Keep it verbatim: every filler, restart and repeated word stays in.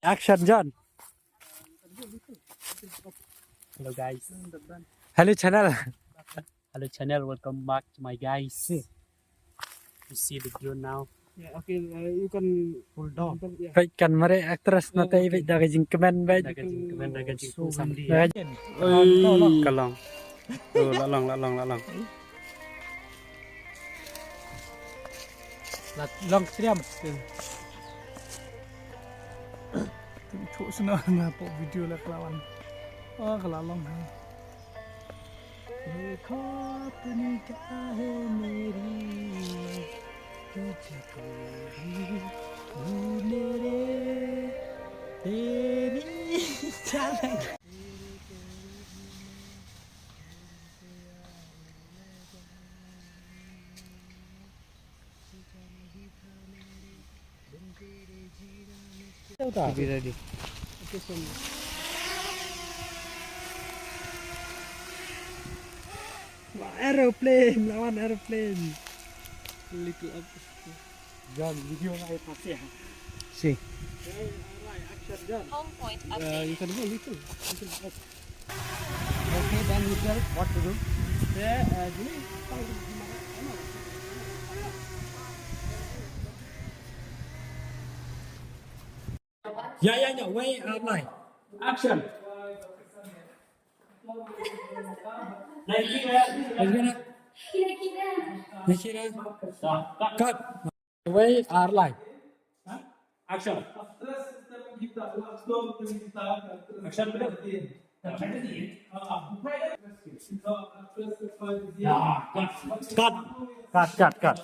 Action, John. Hello, guys. Hello, channel. Hello, channel. Welcome back to my guys. You see the view now. Yeah, okay, uh, you can pull down. Peit kan mareh actress na te, peit da ka jingkmen, peit. Da ka jingkmen, da ka jingkmen. Ka long. Oh, la long, la long, la long. La long triam. Tụi thuốc xin nói là bộ video là các bạn. Ờ, các bạn lòng hả? देखो तूने क्या है मेरी, तुझको भी, तू मेरे, तेरी चाल। Be ready. Wah, aeroplane, lawan aeroplane. Little up. John, video na ipasih. Si. Okay, alright, action, John. Home point. Uh, update. You can go little, little up. Okay, then you tell what to do. There, uh, gini. Ya, ya, ya, wei, uh, lai. Action. Nakira. Nakira. Cut. Wei, ar lai. Action. Action. Cut. Cut, cut, cut.